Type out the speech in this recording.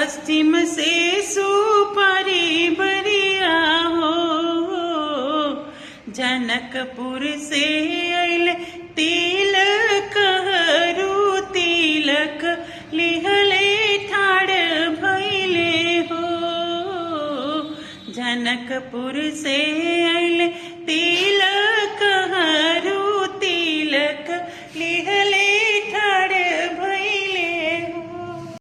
पश्चिम से सुपारी बरिया हो। जनकपुर से अइले तिलक हरू तिलक लिहले ठाड़ भइले हो। जनकपुर से अइले तिलक हरू